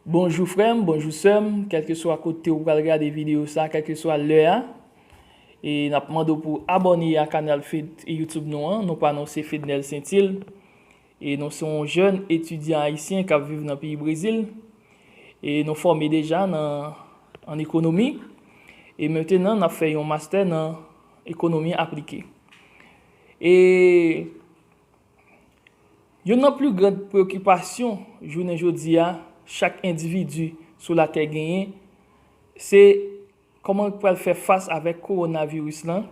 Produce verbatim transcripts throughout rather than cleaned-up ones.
Bonjou frè m, bonjou sè m, kèlkeswa kote ou pral gade videyo sa, kèlkeswa lè a. E n ap mande w pou abòne a kanal Fed, YouTube nou an. Non pa nou se Fednel Saintil. E nou se yon jèn etidyan ayisyen k ap viv nan peyi Brezil. E nou fòme deja nan, an ekonomi. E mentenan, n ap fè yon mastè nan ekonomi aplike. E youn nan pli gran preyokipasyon jounen jodi a, chak endividi sou latè genyen, se kòman l pral fè fas avèk kowonaviris lan.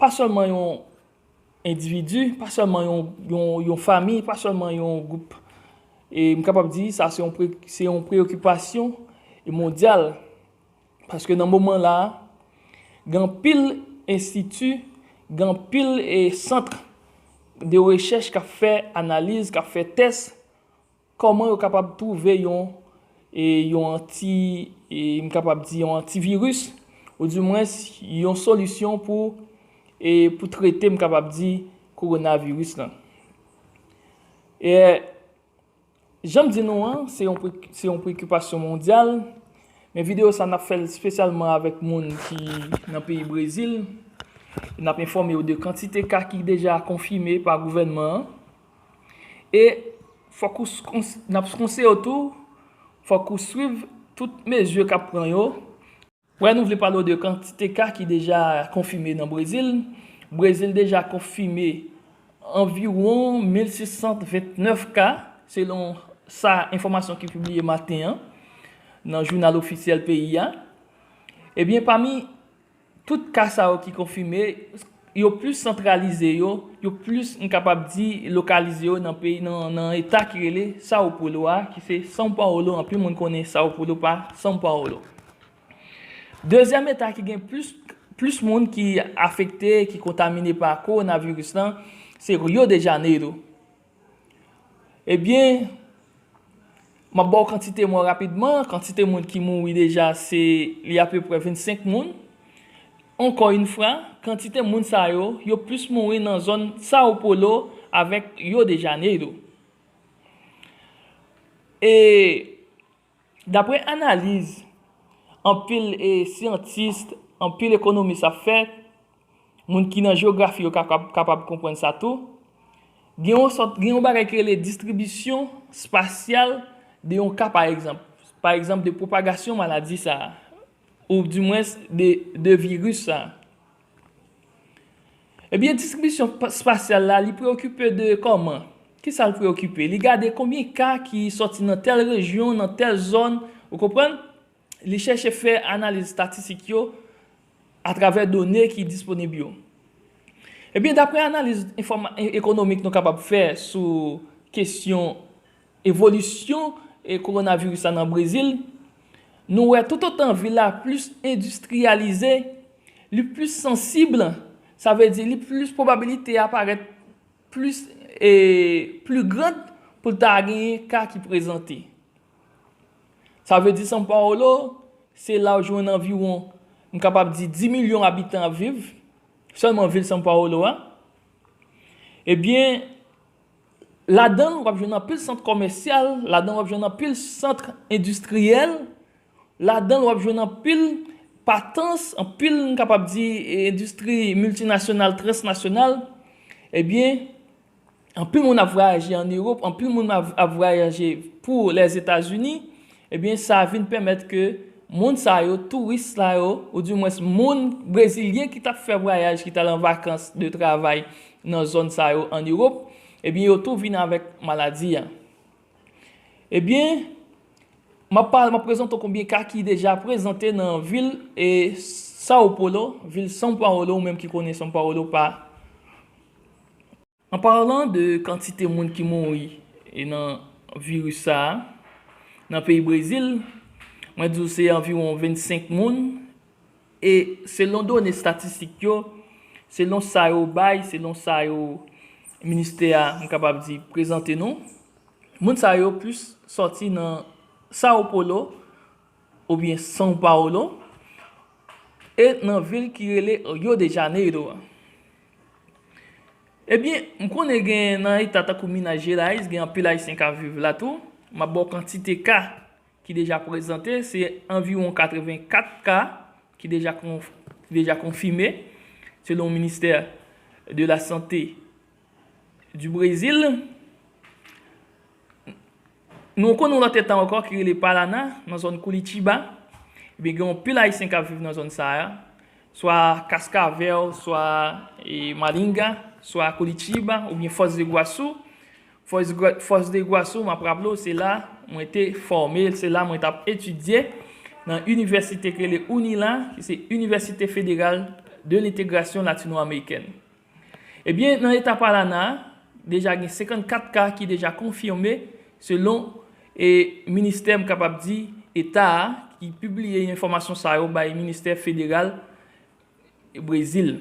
Pa sèlman yon endividi, pa sèlman yon, yon, yon fanmi, pa sèlman yon gwoup. E m kapab di, sa se yon pre-, se yon preyokipasyon mondyal. Paske nan moman la a, gen anpil enstiti, gen anpil, e, sant de rechèch k ap fè analiz, k ap fè tès, kòman yo kapab twouve yon, e, yon anti, e, m kapab di yon antiviris, oudimwens yon solisyon pou, e, pou trete, m kapab di, kowonaviris lan. E, jan m di nou an, se yon pre-, se yon preyokipasyon mondyal, men videyo sa n ap fè l espesyalman avèk moun ki nan peyi Brezil. N ap enfòme yo de kantite ka ki deja konfime pa gouvènman an. E fòk ou s-, kons-, n ap konseye w tou, fòk ou swiv tout mezi k ap pran yo. Wè, nou vle pale w de kantite ka ki deja konfime nan Brezil. Brezil deja konfime anviwon mil sis san vennèf ka, selon sa enfòmasyon ki pibliye maten an nan jounal ofisyèl peyi a. Ebyen, pami tout ka sa yo ki konfime, yo plis santralize yo, yo plis, m kapab di, lokalize yo nan peyi, nan, nan eta ki rele São Paulo a, ki se São Paulo, anpil moun konnen São Paulo pa São Paulo. Dezyèm eta ki gen plis, plis moun ki afekte, ki kontamine pa kowonaviris lan, se Rio de Janeiro. Ebyen, m ap ba w kantite mò rapidman. Kantite moun ki mouri deja, se, li apeprè vennsenk moun. Ankò yon fwa, kantite moun sa yo, yo plis mouri nan zòn São Paulo avèk Rio de Janeiro. E daprè analiz anpil, e, syantis, anpil ekonomis ap fè, moun ki nan jewografi yo ka-, kap-, kapab konprann sa tou, gen yon sòt, gen yon bagay ki rele distribisyon espasyal de yon ka, pa egzanp. Pa egzanp, de pwopagasyon maladi sa a, oudimwens de, de viris sa a. Ebyen, distribisyon pa-, espasyal la, li preyokipe de kòman? Kisa l preyokipe? Li gade konbyen ka ki sòti nan tèl rejyon, nan tèl zòn, ou konprann? Li chèche fè analiz estatistik yo atravè done ki disponib yo. Ebyen, daprè analiz enfòma-, e-, ekonomik nou kapab fè sou kesyon evolisyon, e, kowonaviris la nan Brezil, nou wè toutotan vil la plis endistriyalize, li plis sansib, sa vle di li plis pwobabilite a parèt plis, e, pli grand pou l ta genyen ka ki prezante. Sa vle di São Paulo, se la w jwenn anviwon, m kapab di, dis milyon abitan ap viv, sèlman vil São Paulo a. Ebyen, ladan l, w ap jwenn anpil sant kòmèsyal, ladan l, w ap jwenn anpil sant endistriyèl, ladan l, w ap jwenn anpil patans, anpil, m kapab di, e, endistri miltinasyonal, transnasyonal. Ebyen, anpil moun ap vwayaje ann Ewòp, anpil moun ap, ap vwayaje pou Lèzetazini. Ebyen, sa vin pèmèt ke moun sa yo, touris la yo, oudimwens moun brezilyen ki t ap fè vwayaj, ki t al an vakans de travay nan zòn sa yo ann Ewòp, ebyen, yo tou vin avèk maladi a. Ebyen, m ap pale, m ap prezante w konbyen ka ki deja prezante nan vil, e, São Paulo, vil São Paulo, ou menm ki konnen São Paulo pa. An palan de kantite moun ki mouri, e, nan viris sa a, nan peyi Brezil, mwen di w se anviwon vennsenk moun, e selon done estatistik yo, selon sa yo bay, selon sa yo, ministè a, m kapab di, prezante nou, moun sa yo plis sòti nan São Paulo oubyen São Paulo, e nan vil ki rele Rio de Janeiro a. Ebyen, m konnen gen nan eta tankou Minas Gerais, gen anpil Ayisyen k ap viv la tou. M ap ba w kantite ka ki deja prezante, se anviwon katrevenkat ka ki deja konf-, deja konfime, selon ministè de la Santé du Brezil. Nou konn yon lòt eta ankò ki rele Paraná, nan zòn Curitiba. Ebyen, gen anpil Ayisyen k ap viv nan zòn sa a, swa Cascavel, swa, e, Maringá, swa Curitiba, oubyen Foz do Iguaçu. Foz, Foz do Iguaçu, m ap raple w, se la mwen te fòme, se la mwen t ap etidye nan inivèsite ki rele UNILA, ki se Université Fédérale de l'Intégration Latino-Américaine. Ebyen, nan eta Paraná, deja gen senkannkat ka ki deja konfime, selon, e, ministè, m kapab di, eta a, ki pibliye enfòmasyon sa yo bay ministè federal Brezil.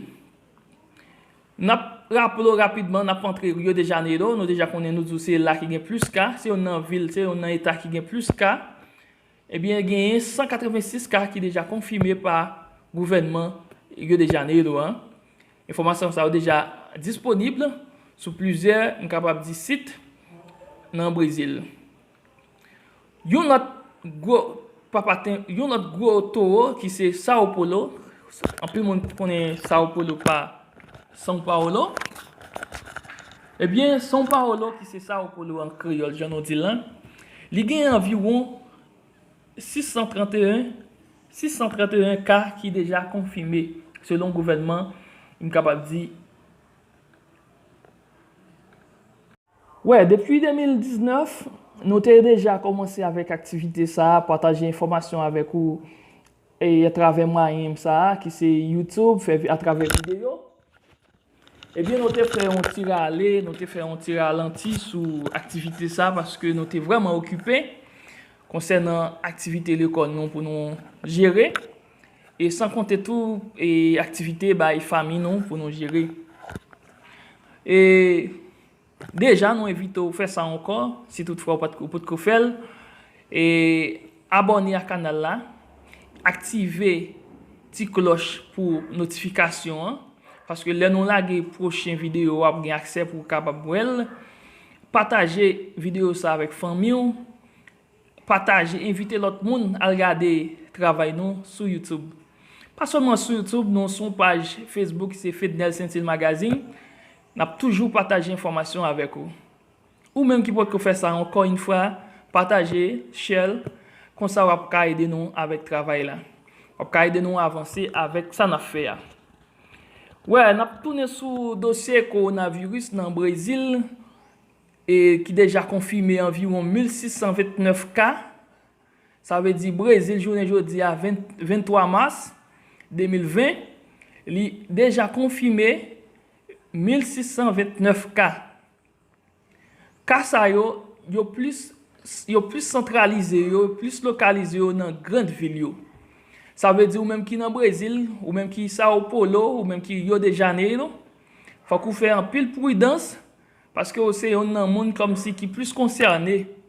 N ap raple w rapidman, n ap antre Rio de Janeiro. Nou deja konnen, nou di w se la ki gen plis ka, se youn nan vil, se youn nan eta ki gen plis ka. Ebyen, genyen san katrevensis ka ki deja konfime pa gouvènman Rio de Janeiro an. Enfòmasyon sa yo deja disponib sou plizyè, m kapab di, sit nan Brezil. Yon lòt gwo papaten, yon lòt gwo towo ki se São Paulo. Anpil moun konnen São Paulo pa São Paulo. Ebyen, São Paulo, ki se São Paulo an kreyòl, jan nou di l lan, li gen anviwon sis san trannteyen, sis san trannteyen ka ki deja konfime, selon gouvènman, m kapab di. Wè, depi de mil diznèf, nou te deja kòmanse avèk aktivite sa a, pataje enfòmasyon avèk ou, e atravè mwayen sa a, ki se YouTube, fè vi-, atravè videyo. Ebyen, nou te fè yon ti rale, nou te fè yon ti ralanti sou aktivite sa a, paske nou te vrèman okipe konsènan aktivite lekòl nou pou nou jere, e san konte tou, e aktivite bay fanmi nou pou nou jere. E deja, nou envite w fè sa ankò, si toutfwa ou pa t, ou potko fè l. E abòne ak kanal la, aktive ti klòch pou notifikasyon an, paske lè nou lage pwochen videyo, w ap gen aksè pou w kapab wè l. Pataje videyo sa avèk fanmi w. Pataje, envite lòt moun al gade travay nou sou YouTube. Pa sèlman sou YouTube, nou sou yon paj Facebook ki se Fednel Saintil Magazine. N ap toujou pataje enfòmasyon avèk ou. Ou menm ki potko fè sa, ankò yon fwa, pataje, share l, konsa w ap ka ede nou avèk travay la. W ap ka ede nou avanse avèk sa n ap fè a. Wè, n ap tounen sou dosye kowonaviris nan Brezil, e ki deja konfime anviwon mil sis san vennèf ka. Sa vle di Brezil, jounen jodi a, ven, venntwa mas de mil ven, li deja konfime mil sis san vennèf ka. Ka sa yo, yo plis, yo plis santralize yo, plis lokalize yo nan grann vil yo. Sa vle di ou menm ki nan Brezil, ou menm ki São Paulo, ou menm ki Rio de Janeiro, fòk ou fè anpil pridans, paske ou se youn nan moun kòmsi ki plis konsène